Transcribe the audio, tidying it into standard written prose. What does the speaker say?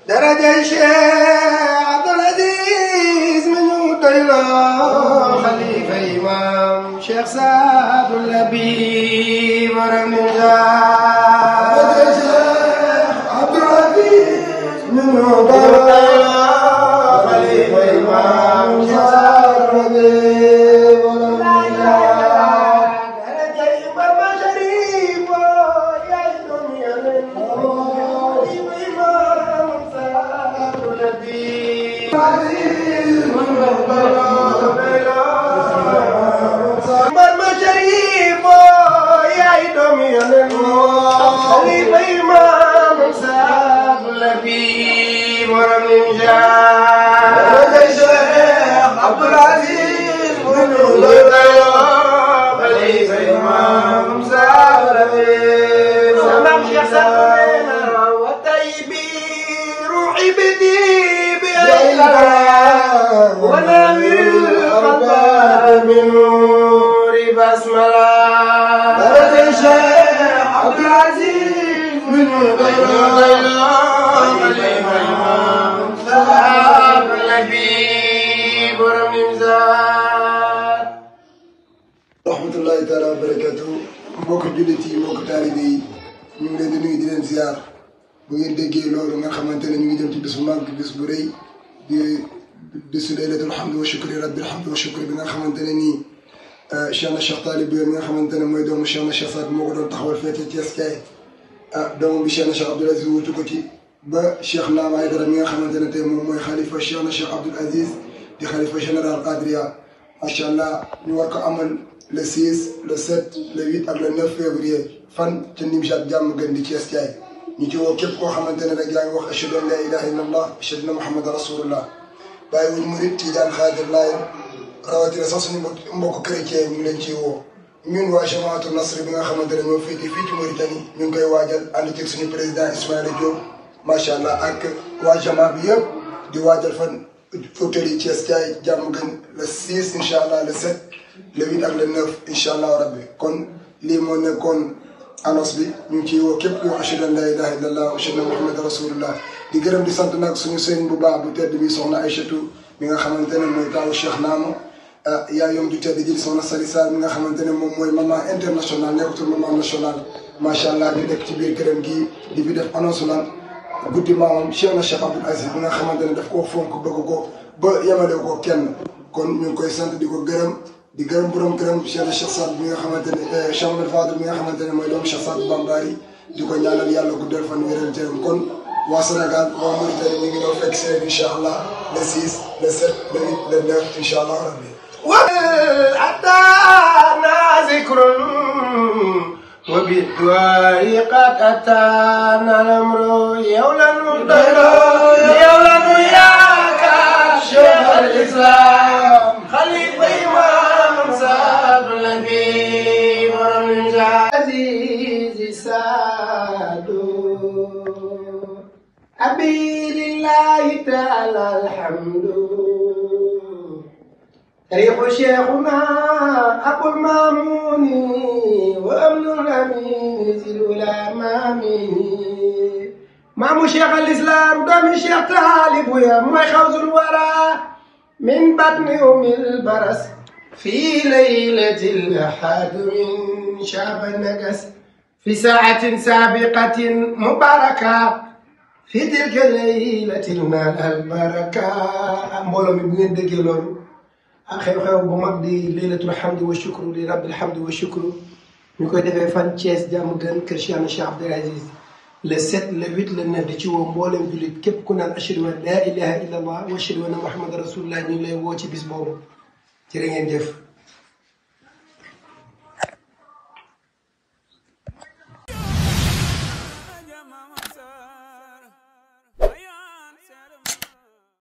درجة الشيخ عبد العزيز من يدينا خليفة إمام شيخ سعد اللبيب ورم درجة الشيخ عبد العزيز من يدينا خليفة إمام شيخ سعد اللبيب ورم عبد العزيز بن خليفة إمام سعد سمام شيخ سعد وطيبي روحي بدي بأيلها وناوي القلب من نور بسملة درجة الشيخ عبد العزيز بن خليفة إمام سعد اللبيب ورمزان رحمة الله تعالى وبركاته mbokk jullit yi mbokk taalibe yi ñu ngi leen di nuyu di leen ziar bu ngeen déggee loolu nga xamante ne ñu ngi jëm ci bis bu mag bis bu rëy di bisu laylatul hamdi wa shukri rabbil hamdi wa shukri bi nga xamante ne nii Cheikh na Cheikh Talib bi nga xamante ne mooy doomu Cheikh na Cheikh Saad moo ko doon taxawal feete Thiès Kaye doomu bi Cheikh na Cheikh Abdoul Aziz wutu ko ci ba Cheikh Naam Aydara mi nga xamante ne tey moom mooy xalifa Cheikh na Cheikh Abdoul Aziz di xalifa général Qadria macha allah ñu war ko amal le 6 le 7 le 8 ak le 9 février fan ca Nimjaat jàmm gën di Thiès Kaye ñu ci woo képp koo xamante ne rek yaa ngi wax ashhadu an la ilaha illa allah ashhadu anna muhammadan rasulullah bàyyi wuñ murit tijaan xaadir laayeen rawatina sax suñu mbokk chrétien ñu ngi leen ciy woo ñun waa jamaatu nasr bi nga xamante ne ñoo féete fii ci Mauritanie ñu ngi koy waajal ànd ci suñu président Ismaïla Diop macha allah ak waa jamaa bi yëpp di waajal fan hôtel yi Thiès Kaye jàmm gën le 6 incha allah le 7 le 8 ak le 9 incha allah rabbi kon lii moo nekkoon annonce bi ñu ngi ciy woo képp kuy wax ashhadu an la ilaha illallah wa ashhadu anna muhammadan rasulullah di gërëm di sant nag suñu sëriñ bu baax bu tedd bi soxna Aïchatou mi nga xamante ne mooy taawu Cheikh Naamo yaayom ju tedd ji di soxna Sali Sarr mi nga xamante ne moom mooy maman international nekkatul maman national macha allah di nekk ci biir këram gii di fi def annonce lan guddi maamam Cheikh na Cheikh Abdoul Aziz bi nga xamante ne daf koo fonk bëgg ko ba yemale ko kenn kon ñu ngi koy sant di ko gërëm di gërëm borom gërëm Cheikh na Cheikh Saad bi nga xamante ne Cheikh Amadou Fadel bi nga xamante ne mooy doomu Cheikh Saad Bambari di ko ñaanal yàlla guddal fan wéral cëram kon waa Sénégal waa Mauritanie ñu ngi doon fekk seen incha allah le 6 le 7 le 8 le 9 incha allah rabbi أتانا ذكر وبالدعاء قد أتانا الأمر يولا وياك شيخ الإسلام خليفة إمام سعد اللبيب ورمزان عزيز سعد أبي لله تعالى الحمد تاريخ شيخنا أبو المامون وأمن الأمين ذي الأمام مامو شيخ الإسلام دم شيخ طالب ويا خوز الورى من بطن أم البرس في ليلة الأحد من شعب النجس في ساعة سابقة مباركة في تلك الليلة نال البركة مولو من بنين دقيلون xew xew bu mag di laylatul hamdi wa shukru li rabbil hamdi wa shukru ñu koy defee fan Thiès jàmm gën kër Cheikh na Cheikh Abdoul Aziz le 7 le 8 le 9 di ci woo mboolem jullit képp ku naan ashhadu an la ilaha illa allah wa ashhadu anna muhammadan rasulullah ñu ngi lay woo ci bis boobu jërë ngeen jëf